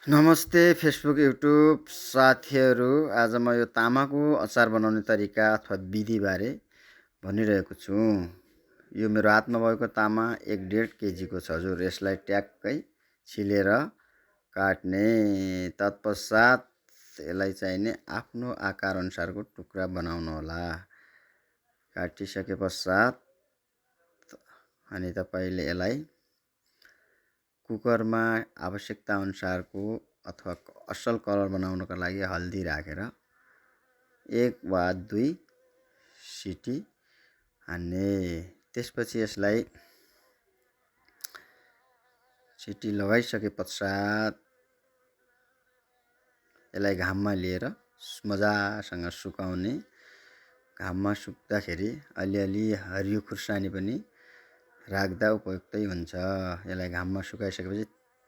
नमस्ते Facebook YouTube साथीहरू। आज म यो तामाको अचार बनाउने तरिका अथवा विधिबारे भनिरहेको छु। यो मेरो हातमा भएको तामा 1.5 केजीको छ हजुर। यसलाई ट्याक्कै छिलेर काट्ने, तत्पश्चात यसलाई चाहिने आफ्नो आकार अनुसारको टुक्रा बनाउनु होला। काटिसके पश्चात अनि तपाईँले यसलाई कुकरमा आवश्यकता अनुसारको अथवा असल कलर बनाउनको लागि हल्दी राखेर 1 वा 2 सिटी हान्ने। त्यसपछि यसलाई सिटी लगाइसके पश्चात यसलाई घाममा लिएर मजासँग सुकाउने। घाममा सुक्दाखेरि अलिअलि हरियो खुर्सानी पनि राख्दा उपयुक्तै हुन्छ। यसलाई घाममा सुकाइसकेपछि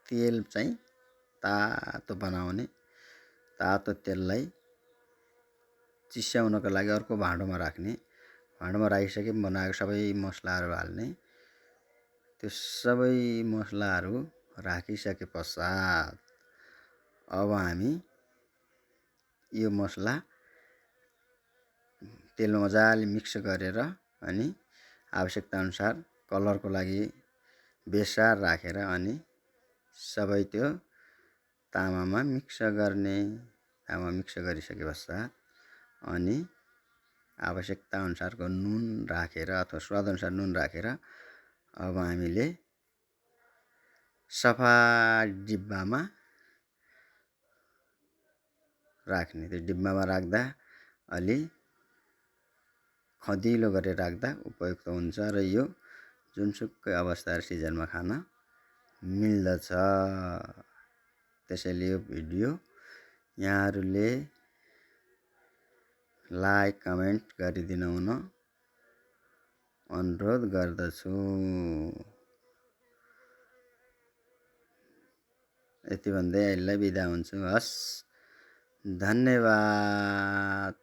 तेल चाहिँ तातो बनाउने। तातो तेललाई चिस्याउनको लागि अर्को भाँडोमा राख्ने। भाँडोमा राखिसके बनाएको सबै मसलाहरू हाल्ने। त्यो सबै मसलाहरू राखिसके पश्चात अब हामी यो मसला तेलमा मजाले मिक्स गरेर अनि आवश्यकता अनुसार कलरको लागि बेसार राखेर अनि सबै त्यो तामामा मिक्स गर्ने। तामा मिक्स गरिसके पश्चात अनि आवश्यकता अनुसारको नुन राखेर अथवा स्वाद अनुसार नुन राखेर अब हामीले सफा डिब्बामा राख्ने। त्यो डिब्बामा राख्दा अलि खदिलो गरेर राख्दा उपयुक्त हुन्छ र यो जुनसुकै अवस्था र सिजनमा खान मिल्दछ। त्यसैले यो भिडियो यहाँहरूले लाइक कमेन्ट गरिदिनु हुन अनुरोध गर्दछु। यति भन्दै अहिले बिदा हुन्छु। हस्, धन्यवाद।